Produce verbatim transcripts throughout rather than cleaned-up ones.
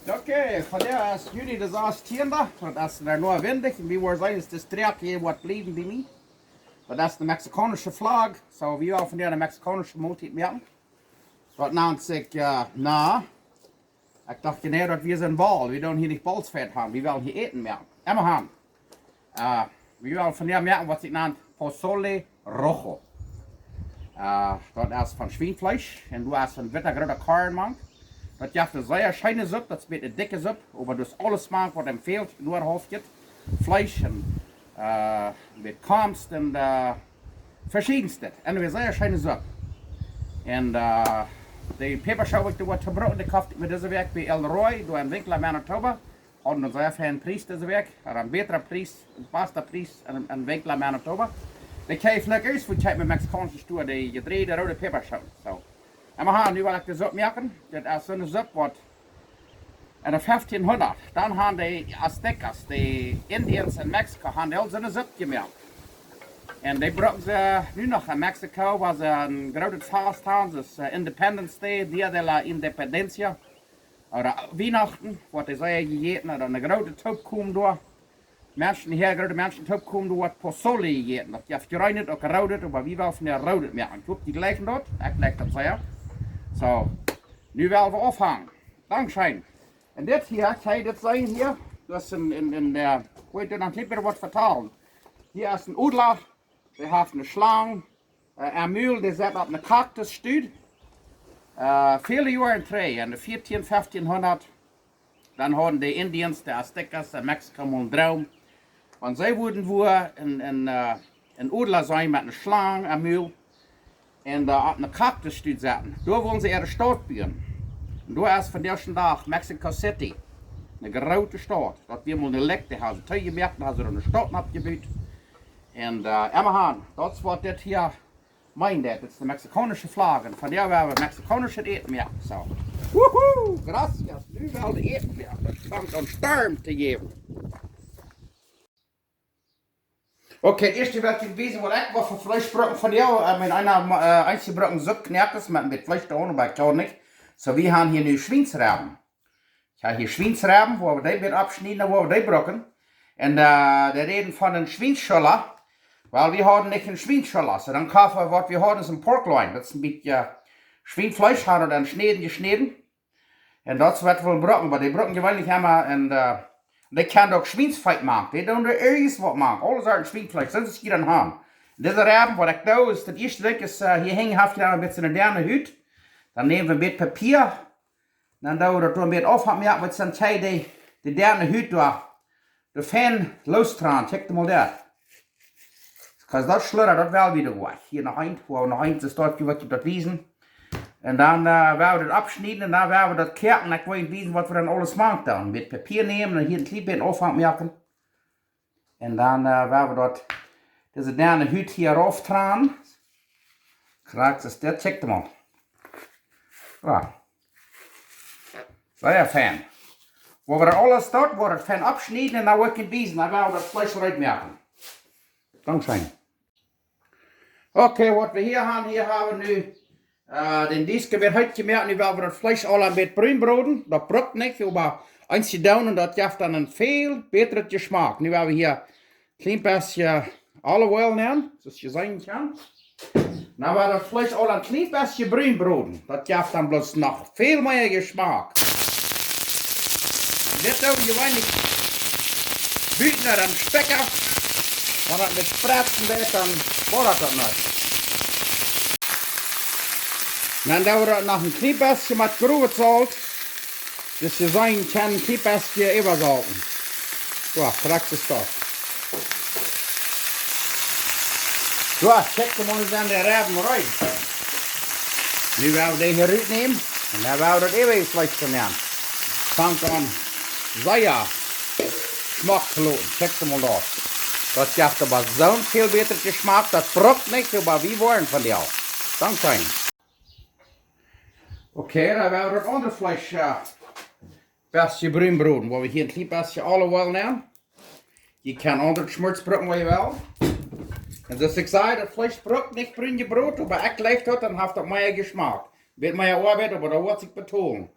Okay, vondoag es Juni de sastieende. Daut es noch windich. Un wie woaren seenen, es de Strakj hia waut bliewen bie mie. Daut es de mexikaunsche Flagg. So, wie woaren vondoag de mexikaunsche Moltiet moaken. Daut nant sikj, äh, na, ekj docht, nä, daut wia een Ball. Wie doonen hia nich Balls fäa haben. Wie wellen hia Äten moaken. Emma han. Äh, wie wellen vondoag moaken, waut sikj nant Pozole Rojo. Äh, daut es von Schwienfleesch. Un doa es een witta groota Korn mank. Daut jeft eene sea scheene Supp, daut es een bät dikje Supp, oba daut es aules mank, waut am fält, nor Haulfkje Fleesch un, äh, met Komst un, äh, veschiedenstet. Un eene sea scheene Supp. Un, äh, de Päpaschooten, waut ekj doa bruck, dee kofft ekj mie dise Wäakj bie El Roy, doa en Winkler, Manitoba. Hauden een sea feinen Pries dise Wäakj. Haud een bätren Pries, een bätren Pries en, en Winkler, Manitoba. Dee kjeef lekker es, wua ekj mien mexikaunsche Stua, dee jedräajde roode Päpaschooten. So. Emma han, nu well ekj de Supp moaken. Dit es soone Supp waut en de feftieenhundat, dan han de Aztecas, de Indians en Mexiko, han dee aul soone Supp jemoakt. Un dee brucken see nu noch en Mexiko, wua see een grootet Fast han, daut es, äh, Independence Day, Día de la Independencia. Ooda Wienachten, waut dee sea jejäten, ooda eene groote Toopkomen doa. Menschen hia, groote Menschen Toopkomen doa, waut Pozole jejäten. Daut jeft jreenet, uk roodet, oba wie wellen vondoag roodet moaken. Ekj hop, jie jlikjen daut. Ekj jlikj daut sea. So, nu well wie aunfangen. Dankscheen. Un dit hia, kjikj, dit sent hia. Daut es een, een, een, äh, ekj well noch nich mea waut vetalen. Hia es een Odla. Dee haft eene Schlang, äh, aum Mul, dee sett opp eene Kaktusstoot. Äh, väle Joaren trigj, en de vieetieen, feftieenhundat, dan hauden de Indians, de Aztecas en Mexiko mol een Droom. Wan see wudden wua een, een, äh, een Odla seenen met eene Schlang aum Mul un, äh, opp eene Kaktusstoot setten. Doa wullen see äare Staut buen. Un doa es vondoag dän Dach Mexico City. Eene groote Staut. Daut wia mol eene Lek, dee haben see toojemoakt, dan haben see eene Staut oppjebut. Un, äh, emma han, daut es waut dit hia meent, dit es de mexikaunsche Flagg. Un vondoag woa wie mexikaunsche Äten moaken. So. Wuhu, gracias. Nu well wie Äten moaken. Daut fangt aun Storm to jäwen. Okay, daut ieeschte well ekj wiesen, waut ekj woa fa Fleesch brucken vondoag. Äh, mien eena, äh, eensje brucken Supp Kjnakes met een bät Fleesch doaraun, oba ekj kaun nich. So, wie han hia nu Schwiensrebben. Ekj hab hia Schwiensrebben, woa wie dee met oppschnieden, woa wie dee brucken. Un, äh, dee räden von eene Schwiensschulla. Well, wie hauden nich eene Schwiensschulla. So, dan koffe wie, waut wie hauden, es een pork loin. Daut es een bät, äh, Schwienfleesch, hauden wie dan schnieden, jeschnieden. Un daut es waut wie brucken, oba dee brucken jeweenlich emma, un, äh, dee kjennen uk Schwiensfeet moaken. Dee doonen doa irjent waut moaken. Aule Sorten Schwienfleesch, daut es hia dan han. Un dise Rebben, waut ekj doo, es daut ieeschte Dinkj es, äh, hia hinjen haft hia een bät eene denne Hut. Dan näm wie een bät Papia. Dan doo wie daut doa een bät auf haben, jo, waut es dan hia dee, dee denne Hut doa, dee fein loostrakjen, kjikj mol doa. Kaust daut schluddren, daut well wie doa wajch. Hia noch eent, woa noch eent, daut doa, waut ekj daut wiesen. Un dan, äh, woa wie daut oppschnieden un dan woa wie daut koaken. Ekj woa junt wiesen, waut wie dan aules mank doonen. Met Papia nämen un hia een kjlien bät auf haben moaken. Un dan, äh, woa wie daut, dise denne Hut hia rauf trakjen. Krakjt soo aus dit, kjikj mol. Jo. Sea fein. Woa wie daut aules doa, woa wie daut fein oppschnieden un dan woa ekj junt wiesen, dan woa wie daut Fleesch reed moaken. Dankscheen. Okay, waut wie hia haben, hia haben wie nu, äh, dän Disk wada heet jemoakt. Nu woa wie daut Fleesch aul een bät brun broden. Daut brukt nich, oba eensje doonen, daut jeft dan een väl bätret Jeschmak. Nu woa wie hia een kjlien bät olive oil nämen, soo aus jie seenen kjennen. Nu woa wie daut Fleesch aul een kjlien bät brun broden. Daut jeft dan bloos noch väl mea Jeschmak. Dit doo wie jeweenlich buten no dän Specka. Wan daut met spretzen woat, dan woat daut nich. Dan doo wie daut noch een kjlien bät met grovet Solt. Daut jie seenen kjennen, een kjlien bät äwasolten. Jo, krakjt soo. Jo, kjikj mol, nu sent de Rebben reed. Nu woa wie dee hia rutnämen un dan woa wie daut äwaje Fleesch nämen. Fangt aun sea schmock to loten. Kjikj mol daut. Daut jeft oba soon väl bätret Jeschmak. Daut brukt nich, oba wie woaren von dee aul. Dankscheen. Okay, dan woa wie daut aundre Fleesch, äh, bät brun broden. Woa wie hia een kjlien bät olive oil nämen. Jie kjennen aundret Schmort brucken, waut jie wellen. Un soo aus ekj säd, daut Fleesch brukt nich brun jebroden, oba ekj leew daut, dan haft daut mea Jeschmak. Bät mea Oabeit, oba daut woat sikj betonen.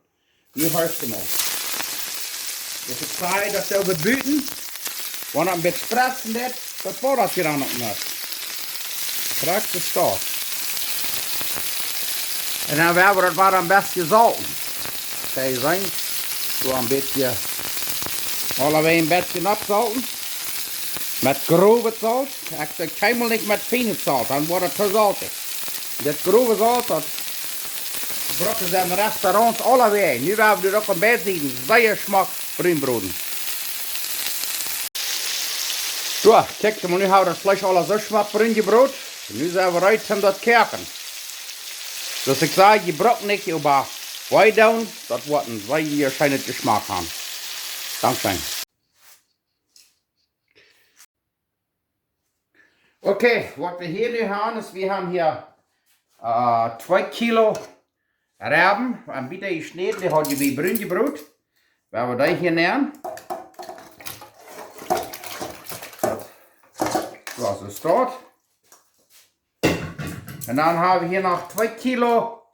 Nu horcht mol. Dit es Zeit, daut see bebuten. Wan daut een bät spretzen deit, daut woat daut hia dan uk noch. Krakjt soo. Un dan woa wie daut wada een bät solten. Kjenn jie seenen? Soo een bät, aulawäajen een bät oppsolten. Met growet Solt. Ekj doo kjeenmol nich met fienet Solt, dan woat daut too soltich. Dit growe Solt, daut brucken see en Restaurants aulawäajen. Nu woa wie dit uk een bät seenen, sea schmock brun broden. Soo, kjikj mol, nu hab wie daut Fleesch aul soo schmock brun jebrot. Nu sent wie reed om daut koaken. Soo aus ekj säd, jie brucken nich äwa Wee doonen, daut woat een sea scheenet Jeschmack haben. Dankscheen. Okay, waut wie hia nu haben, es, wie haben hia, äh, twee Kilo Rebben, een bät jeschnäden, dee haud ekj brun jebrot. Woa wie dee hia nämen. Daut, soo aus daut steit. Un dan hab wie hia noch twee Kilo,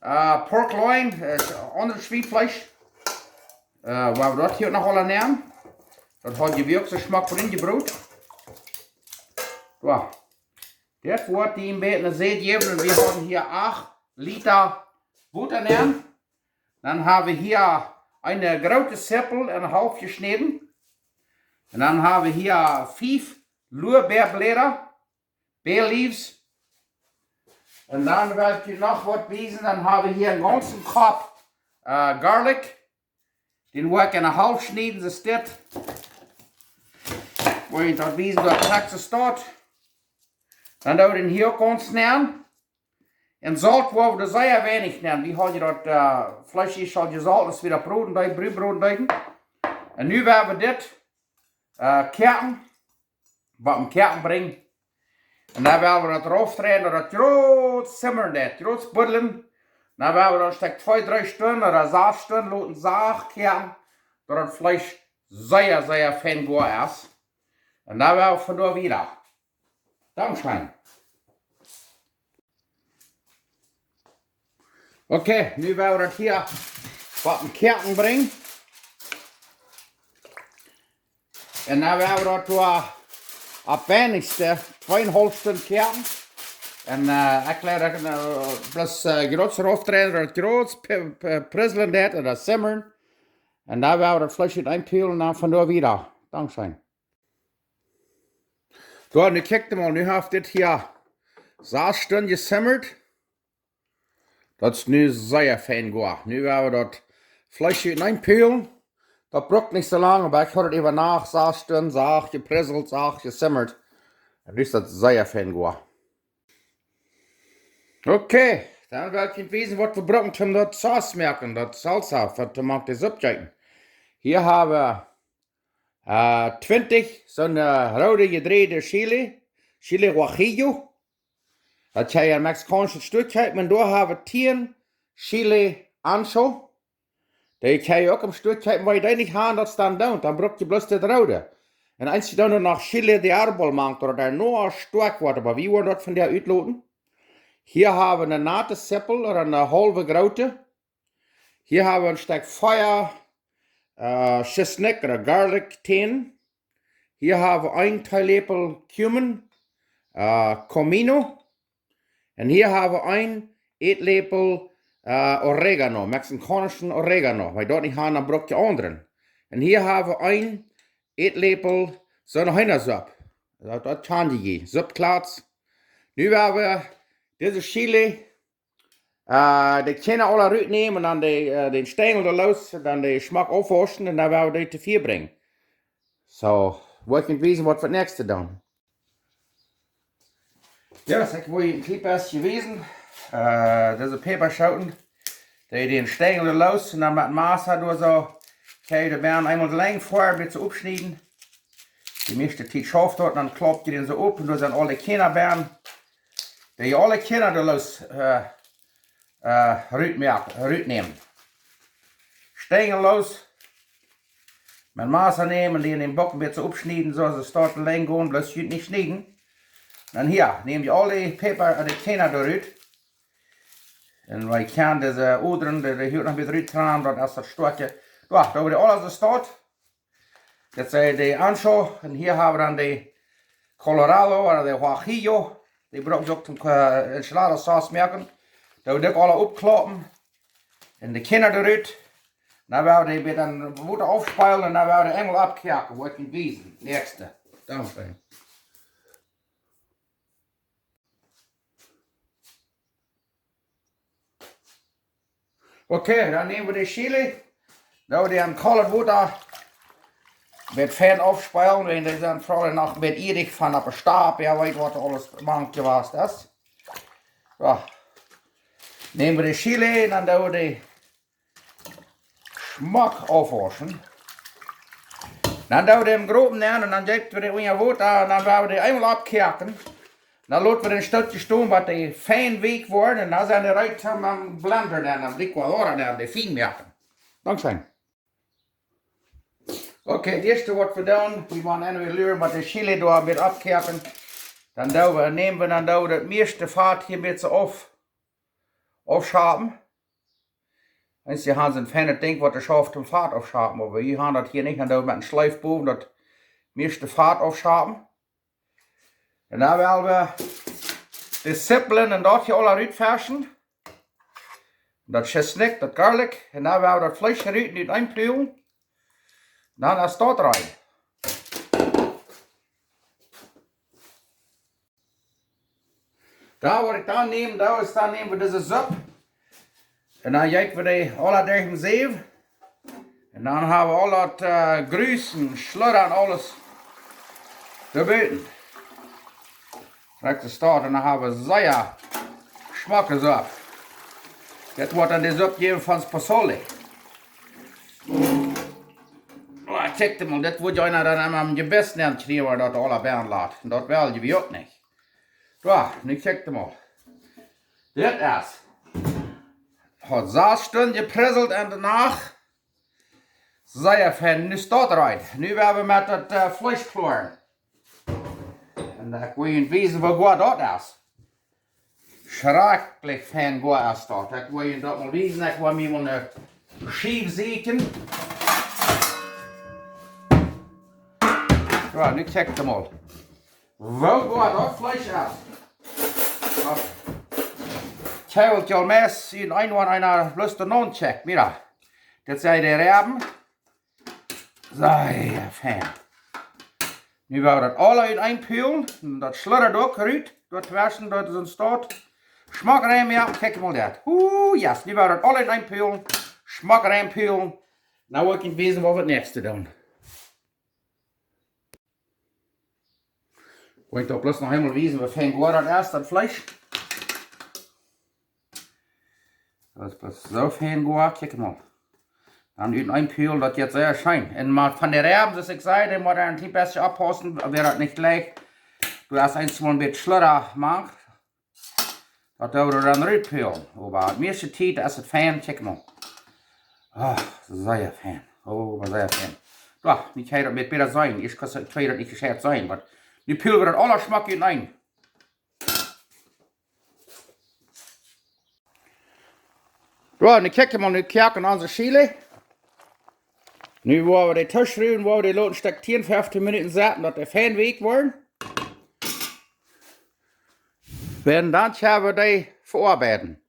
äh, Pork Loin, äh, aundret Schwienfleesch. Äh, woa wie daut hia noch aula nämen. Daut haud ekj uk soo schmock brun jebrot. Soo. Dit woat dee een bät eene Säd jäwen. Un wie haben hia acht Lita Wota nämen. Dan hab wie hia eene groote Zippel en haulf jeschnäden. Un dan hab wie hia fief Luabäabläda, bay leaves. Un dan well ekj junt noch waut wiesen. Dan hab wie hia een gaunzen Kopp, äh, Garlic. Dän woa ekj en haulf schnieden, soo aus dit. Woa ekj junt daut wiesen, daut krakjt soo steit. Dan doo wie dän hia uk gaunz nämen. Un Solt woa wie sea weinich nämen. Wie haben daut, äh, Fleesch hia aul jesolt, aus wie daut broden deeden, brun broden deeden. Un nu woa wie dit, äh, koaken, waut em Koaken brinjen. Un dan woa wie daut rauf dreien, daut daut groot simmern deit, groot buddlen. Dan woa wie daut Stekj twee, dree Stunden ooda sas Stunden loten sacht koaken, daut daut Fleesch sea, sea fein goa es. Un dan woa wie von doa wieda. Dankscheen. Okay, nu woa wie daut hia waut em Koaken brinjen. Un dan woa wie daut doa opp weinichste twee un haulf Stunden koaken. Un, äh, ekj leet daut, äh, bloos, äh, groot rauf dreien, daut groot p-, p-, prislen deit ooda simmern. Un dan woa wie daut Fleesch eenpoolen un dan von doa wieda. Dankscheen. Soo, nu kjikjt mol, nu haft dit hia sas Stunden jesimmert. Daut es nu sea fein goa. Nu woa wie daut Fleesch hia eenpoolen. Daut brukt nich soo lang, oba ekj haud daut äwa Nacht sas Stunden sacht jepriselt, sacht jesimmert. Un nu es daut sea fein goa. Okay, dan well ekj junt wiesen, waut wie brucken, om daut Sauce moaken, daut Salsa, fa, to moaken de Supp jeeten. Hia hab wie äh, twintich soone, äh, roode jedräajde Chile, Chile Guajillo. Daut es hia een mexikaunsche Stekj, oba doa hab wie tieen Chile Ancho. Dee kjenn jie uk em Stekj, wan jie dee nich haben, daut es dan doonen. Dan bruck jie bloos dit roode. Un eenje doonen noch Chile de Árbol mank, daut dee noch stoakj woat, oba wie woaren daut von dee utloten. Hia hab wie eene nate Zippel, ooda eene haulwe groote. Hia hab wie een Stekj Fia, äh, Schisnik ooda Garlic Tänen. Hia hab wie een Teeläpel Cumin, äh, Comino. Un hia hab wie een Ätläpel, äh, Oregano, mexikaunschen Oregano. Wan jie daut nich haben, dan bruck jie aundren. Un hia hab wie een Ätläpel soone Heenasupp. Daut, daut kjenn jie, Suppkjlatz. Nu woa wie dise Chile äh, de Kjarna aula rutnämen un dan de, äh, dän Stenjel doa loos, dan de Schmock aufwauschen un dan woa wie dee to Fia brinjen. Soo, woa ekj junt wiesen, waut wie daut näakjste doonen. Jo, soo ekj woa junt een kjlien bät wiesen. Äh, dise Päpaschooten, dee, dän Stenjel doa loos un dan met Massa doa soo, kjenn jie de Bän eemol de Lenj ver, een bät soo oppschnieden. De mieeschte Tiet schauft daut, dan klaup jie dän soo op un doa sent aule Kjarna bie. Dee aule Kjarna doa loos, äh, äh, rutmoaken, rutnämen. Stenjel loos. Met Massa nämen, dee en dän Bock een bät soo oppschnieden, soo aus de Staut de Lenj gonen, bloos junt nich schnieden. Dan hia, näm jie aule Päpa, äh, de Kjarna doa rut. Un wie kjennen dise Odren, dee, dee hia noch een bät ruttranen, daut es daut Stoakje. Jo, daut woat aules aus daut. Dit sent de Ancho. Un hia hab wie dan de Colorado ooda de Guajillo. Dee bruck ekj uk toom, äh, Enchilada Sauce moaken. Doo wie dit aula oppkloppen. Un de Kjarna doarut. Dan woa wie dee met een Wota aufspeelen un dan woa wie dee eemol oppkoaken, woa ekj junt wiesen. Näakjste. Dankscheen. Okay, dan näm wie de Chili. Doo wie dee en kolet Wota met fein aufspeelen, wiels dee sent veleicht noch met Iedich von opp de Stap. Jie weeten waut aules mank jewast es. Soo. Näm wie de Chili un dan doo wie dee schmock aufwauschen. Dan doo wie dee em Gropen nenn un dan jeef wie dee unja Wota un dan woa wie dee eemol oppkoaken. Dan lot wie dee een Stootje stonen, waut dee fein weekj woaren. Un dan sent dee reed toom em Blender nenn, em Licuadora nenn, dee fien moaken. Dankscheen. Okay, daut ieeschte waut wie doonen, wie woaren eenmol luren waut de Chili doa met oppkoaken. Dan doo wie, näm wie, dan doo wie daut mieeschte Fat hia met soo auf, aufschapen. Eenje han soon feinet Dinkj waut doa schauft toom Fat aufschapen, oba wie han daut hia nich, dan doo wie met een Schleef bowen daut mieeschte Fat aufschapen. Un dan woa wie de Zippelen un daut hia aula rutfischen. Daut Schisnikj, daut Garlic. Un dan woa wie daut Fleesch rut, nu eenpulen. Dan es daut reed. Dan waut ekj dan näm, dan es, dan näm wie dise Supp. Un dan jeef wie dee aula derch dän Säw. Un dan hab wie aul daut, äh, Grus un Schludda un aules doabuten. Kjikj, daut steit, un dan hab wie sea schmocke Supp. Dit woat dan de Supp jäwen von Pozole. Oh, kjikj mol, dit woat eena dan emma aum Jebiss nenn kjrieen, wan daut aula bie lat. Un daut well wie uk nich. Soo, nu kjikj mol. Dit es, haft sas Stund jepriselt enne Nacht. Sea fein, nu es daut reed. Nu woa wie met daut, äh, Fleesch kloaren. Un dan woa ekj junt wiesen woo goot daut es. Schrakjlich fein goot es daut. Ekj woa junt daut mol wiesen, ekj woa mie mol eene Schiew sieekjen. Soo, nu kjikj mol. Woo goot daut Fleesch es. Daut kjeiwelt jo meist en een, wan eena bloos de Noot kjikjt. Mira, dit sent de Rebben. Sea fein. Nu woa wie daut aula eenpulen. Daut Schludda uk rut. Daut tweschen, daut es een Stoot. Schmock rein, jo, kjikj mol daut. Ooh, yes. Nu woa wie daut aula eenpulen. Schmock reinpulen. Nu woa ekj junt wiesen waut wie daut näakjste doonen. Woa ekj daut bloos noch eemol wiesen, woo fein goot daut es, daut Fleesch. Daut es bloos soo fein goot, kjikj mol. Dan eenpulen, daut jeit sea scheen. Un mau von de Rebben, soo aus ekj säd, dee mott eena een kjlien bät oppaussen, wäa daut nich jlikjt. Doa es eent mol een bät Schludda mank. Daut doo wie dan rutpulen. Oba de mieeschte Tiet es et fein, kjikj mol. Ah, sea fein. Oh, oba sea fein. Soo, nu kaun eena daut bäta seenen. Ekj kaun daut nich jescheit seenen, oba nu pulen wie daut aula schmock enenn. Soo, nu kjikj mol, nu koaken onse Chili. Nu woa wie dee tushen rut, woa wie dee loten een Stekj tieen, feftieen Minuten sitten, daut dee fein weekj woaren. Wan dan woa wie dee veoabeiden.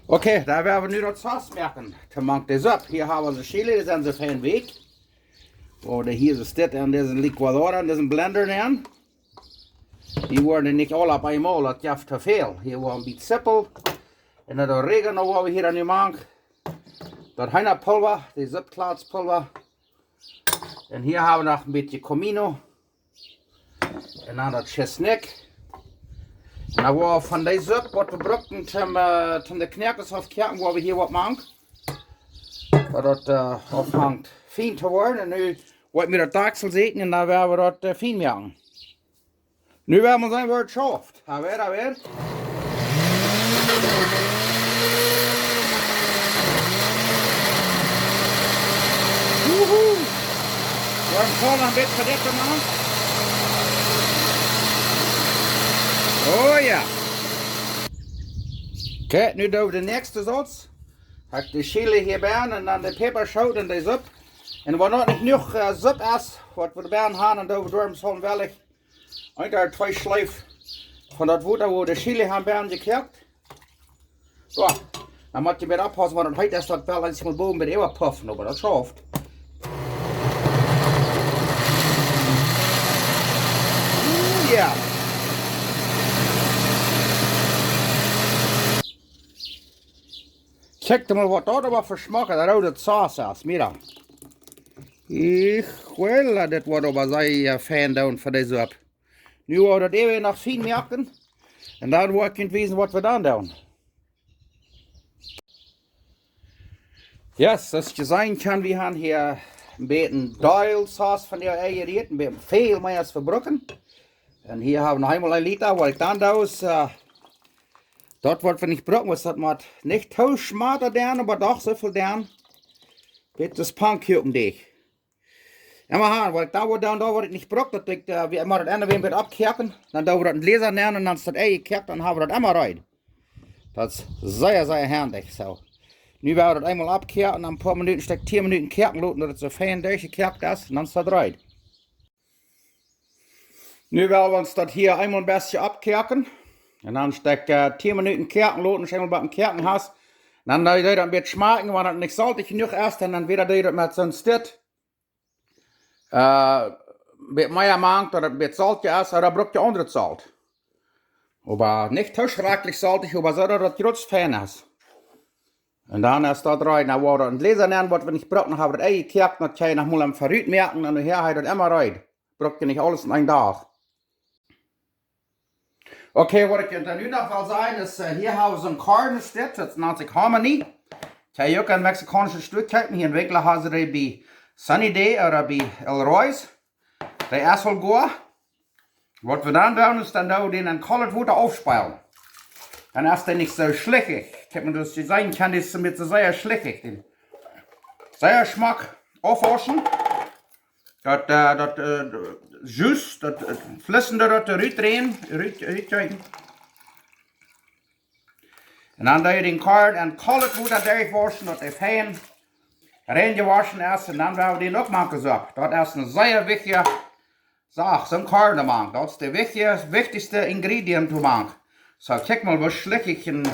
Okay, dan woa wie nu daut Sauce moaken. Toom mank de Supp. Hia hab wie onse Chili, dee sent soo fein weekj. Woa wie dee hia soo steit aun dise Licuadora, aun disen Blender nenn. Dee woaren nich aula opp eemol, daut jeft too väl. Hia woa wie een bät Zippel. Un daut Oregano woa wie hia dan nu mank. Daut Heenapulwa, dee Suppklotzpulwa. Un hia hab wie noch een bät Comino. Un dan daut Schisnikj. Un dan woa wie von dee Supp, waut wie brucken toom, äh, toom de Knoakes aufkoaken, woa wie hia waut mank. Daut daut, äh, aunfangt fien to woaren. Un nu woa wie daut Dakjsel säten un dan woa wie daut, äh, fien moaken. Nu woa wie seenen, woo et schauft. A ver, a ver. Wuhu. Woa wie noch een bät verdikjren, Maun. Oh jo. Okay, nu doo wie de näakjste Sauz. Hab de Chili hia bie un dan de Päpaschooten un de Supp. Un wan daut nich jenuach äh, Supp es, waut wie doabie haben, dan doo wie doa em Saul wellich eent ooda twee Schleef von daut Wota, wua de Chili haben bie jekoakt. Soo, dan mott jie met oppaussen, wan daut heet es, daut well eensmol bowen bie äwapuffen, oba daut schauft. Ooh, yeah. Kjikj mol, waut daut oba fa schmock, de roode Sauce es, mira. Ekj well, dit woat oba sea fein doonen fa dise Supp. Nu woa wie daut äwen noch fein moaken. Un dan woa ekj junt wiesen, waut wie dan doonen. Yes, soo aus jie seenen kjennen, wie haben hia een bät Deel Sauce von de Eia jerieet, een bät väl mea aus wie brucken. Un hia haben wie noch eemol een Lita, waut ekj dan doo es, äh, daut waut wie nich brucken, es daut mott nich too schmock doonen, oba doch soo väl doonen, bat daut Pannkuakendeajch. Emma han, waut ekj dan woa doonen, daut woa ekj nich brucken, daut ekj, äh, wie emma daut Enj wada oppkoaken, dan doo wie daut en Jläsa nämen un dan es daut Ei jekoakt, dan haben wie daut emma reed. Daut es sea, sea haulich, soo. Nu woa wie daut eemol oppkoaken, een poa Minuten, Stekj tieen Minuten koaken loten, daut et soo fein derchjekoakt es, un dan es daut reed. Nu woa wie ons daut hia eemol een bät oppkoaken. Un dan Stekj äh, tieen Minuten koaken loten, aus eemol waut koaken hast. Dan doo wie daut een bät schmocken, wan et nich soltich jenuach es, dan, dan wada doo wie daut met soon Stekj äh, bät mea mank, daut et een bät soltich es, ooda bruck jie aundret Solt. Oba nich too schrakjlich soltich, oba soo daut et jrod fein es. Un dan es daut reed, dan woa wie daut en Jläsa nämen, waut wie nich brucken, dan haben wie daut Ei jekoakt, daut kaun jie noch mol em Verut moaken, un dan hia haft daut emma reed. Bruck jie nich aules en een Dach. Okay, waut ekj dan nu noch well sajen es, äh, hia haben wie soon Korn, es dit, daut nant sikj Hominy. Kaun jie uk en mexikaunsche Stua kjeepen, hia en Winkler haben see dee bie Sunny Day ooda bie El Roy's. Dee es aul goot. Waut wie dan doonen es, dan doo wie dän en kolet Wota aufspeelen. Dan es dee nich soo schlichich. Ekj hab mie daut jeseenen, kaun dee es met soo sea schlichich. Dän sea schmock aufwauschen. Daut, äh, daut äh, Juice, daut äh, Flissende, daut rutdreien, rut, rutkjrieen. Un dan doo wie dän Korn en kolet Wota derchwauschen, daut dee fein rein jewoschen es. Un dan woa wie dän uk mank soo. Daut es eene sea wichtje Sach, soon Korn mank. Daut es de wichtje, wichtichste Ingredient to mank. Soo, kjikj mol, woo schlichich ekj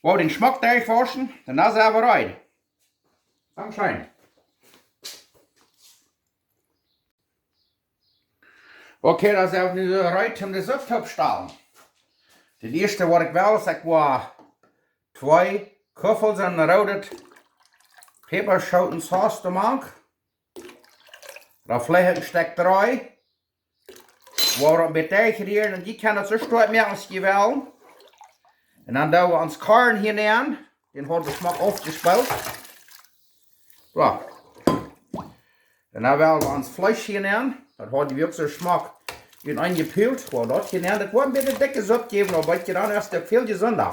woa dän schmock derchwauschen. Un dan sent wie reed. Dankscheen. Okay, dan sent wie nu reed om de Supp to stalen. Daut ieeschte waut ekj well es, ekj woa twee Kuffels en roode Päpaschooten Sauce doa mank. Dan veleicht een Stekj dree. Woa wie daut een bät derchrieren un jie kjennen daut soo stoakj moaken aus jie wellen. Un dan doo wie ons Korn hia nämen. Dän haben wie schmock aufjespeelt. Soo. Un dan woa wie ons Fleesch hia nämen. Daut haben wie uk soo schmock enjepeelt. Woa wie daut hia nämen. Daut woat een bät dikje Supp jäwen, oba jie dan es daut väl jesunda.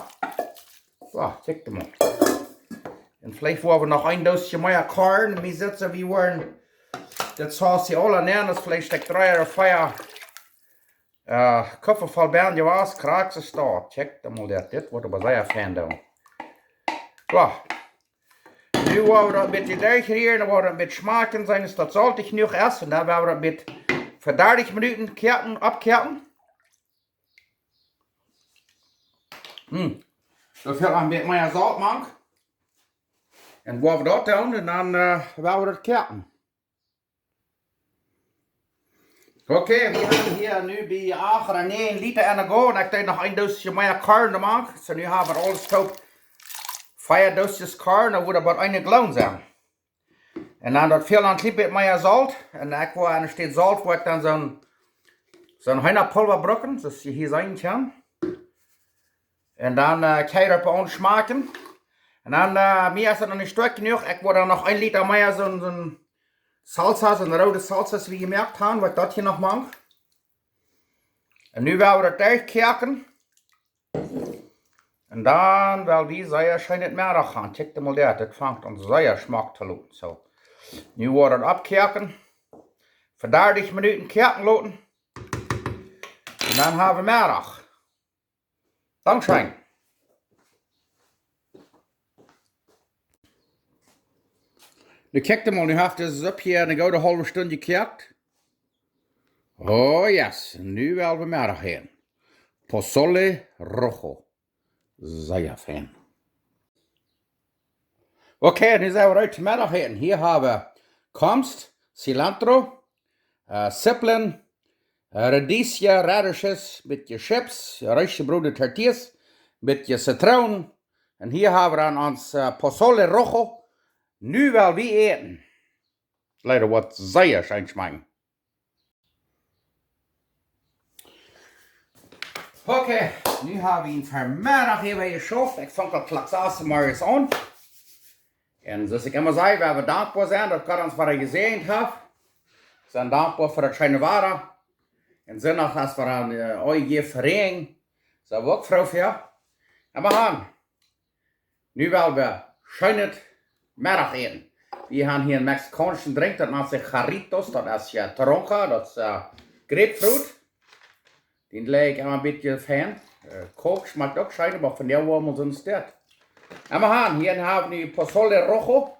Soo, kjikj mol. Un veleicht woa wie noch een Doosje mea Korn. Mie sitt soo, wie woaren daut Sauce hia aula nämen, daut veleicht Stekj dree ooda vea äh, Kuffel voll Bäaren jewast, krakjt soo aus daut. Kjikj mol, dit, dit woat oba sea fein doonen. Soo. Nu woa wie daut een bät derchrieren, dan woa wie daut een bät schmakjen seenen, aus daut soltich jenuach es. Un dan woa wie daut een bät fa dartich Minuten koaken, oppkoaken. Hm. Doa fält noch een bät mea Solt mank. Un woa wie daut doonen, un dan äh, woa wie daut koaken. Okay, wie haben hia nu bie acht ooda näajen Lita enne gonen. Ekj deed noch een Doosje mea Korn doa mank. Soo, nu haben wie aules toop vea Doosjes Korn, dan woat daut bie eene Gallon sennen. Un dan daut fält een kjlien bät mea Solt. Un ekj woa aun de Städ Solt, woa ekj dan soon, soon Heenapulva brucken, soo aus jie hia seenen kjennen. Un dan äh, kjenn jie daut bie ons schmakjen. Un dan, äh, mie es daut noch nich stoakj jenuach. Ekj woa dan noch een Lita mea soon, soon Salsa, soon roode Salsa, aus wie jemoakt haben, waut daut hia noch mank. Un nu woa wie daut derchkoaken. Un dan woa wie sea scheen Meddach haben. Kjikj mol, dit, dit fangt aun sea schmock to loten. Soo. Nu woa wie daut oppkoaken. Fa dartich Minuten koaken loten. Un dan haben wie Meddach. Dankscheen. Bekjikjt mol, nu haft dise Supp hia eene goode haulwe Stund jekoakt. Oh yes, nu well wie Meddach äten. Pozole rojo. Sea fein. Okay, nu sent wie reed to Meddach äten. Hia hab wie Komst, Cilantro, äh, Zippeln, äh, Radieschen, Radisches, bät Chips, reesch jebrodne Tortillas, bät Zitroon. Un hia hab wie dan ons, äh, Pozole rojo. Nu well wie äten. Leida woat sea scheen schmakjen. Okay, nu hab wie een Vemeddach hia jeschauft. Ekj funk aul Klock sass zemorjes aun. Un soo aus ekj emma saj, wie sent dankboa, daut Gott ons wada jesäajent haft. Sent dankboa fa daut scheene Wada. Un Sindach es wada een, äh, oje Vereenigung. Sent wie uk froo fa. Emma han. Nu well wie scheenet Meddachäten. Wie han hia een mexikaunschen Drinkj, daut nant sikj Jarritos, daut es, jo, Toronja, daut es, äh, Grapefruit. Dän leew ekj emma een bät fein. Äh, Coke schmakjt uk scheen, oba vondoag woa wie mol soon Stekj. Emma han, hia hab wie nu Pozole rojo.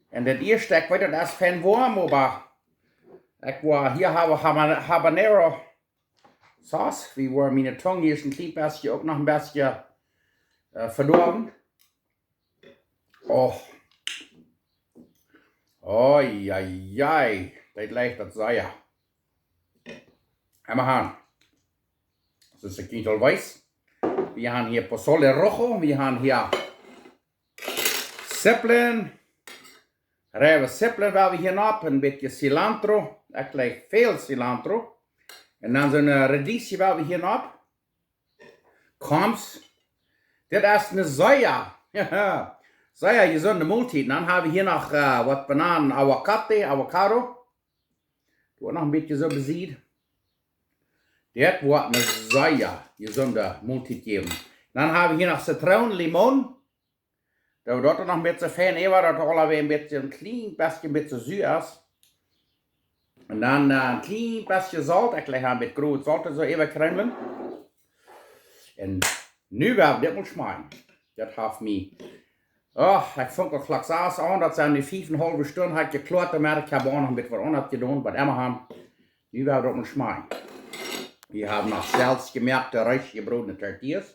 Un daut ieeschte, ekj weet, daut es fein woam, oba ekj woa, hia hab wie haba-, habanero Sauce. Wie woaren miene Tung hia een kjlien bät uk noch een bät, äh, vedoawen. Oh. Oh, ja, ja. Daut leicht daut sea. Emma han. Daut es een kjlien bät. Wie han hia Pozole rojo. Wie han hia Zippeln. Reiwe Zippeln well wie hia nopp, een bät Cilantro. Ekj leew väl Cilantro. Un dan soone Radieschen well wie hia nopp. Komst. Dit es een sea, sea jesunde Moltiet. Dan hab wie hia noch, äh, waut Bananen, Aguacate, Avocado. Doa noch een bät soo besied. Dit woat een sea jesunde Moltiet jäwen. Dan hab wie hia noch Zitroon, Limon. Daut woat noch een bät fein äwa, daut aules een bät, een kjlien bät, een bät sua es. Un dan, äh, een kjlien bät Solt, ekj leew een bät grof Solt soo äwa kjriemlen. Un nu well wie dit mol schmakjen. Daut haft mie, oh, ekj funk aul Klock sass aun, daut sent nu fief un haulwe Stund, hab ekj jekloat, dan moak ekj hab uk noch een bät waut aundasch jedonen, oba emma han, nu well wie dit mol schmakjen. Wie haben noch selfst jemoakte, reesch jebrodne Tortillas.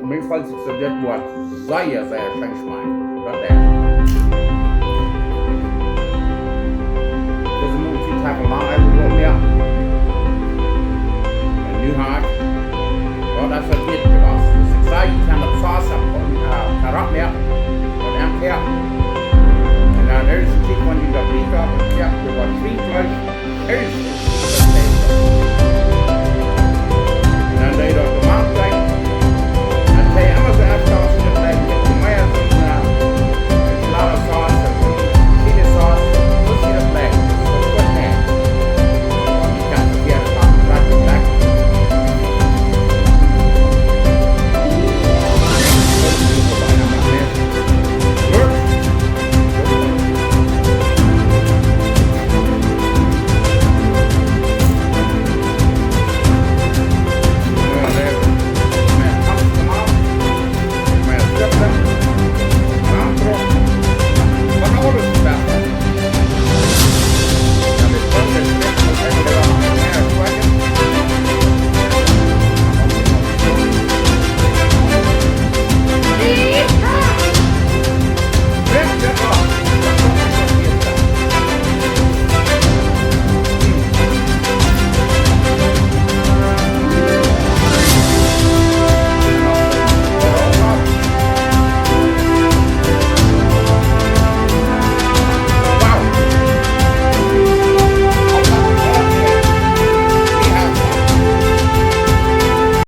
Mie felt sikj soo, dit woat sea, sea scheen schmakjen. Daut es. Dise Moltiet hab wie lang uk nich mea.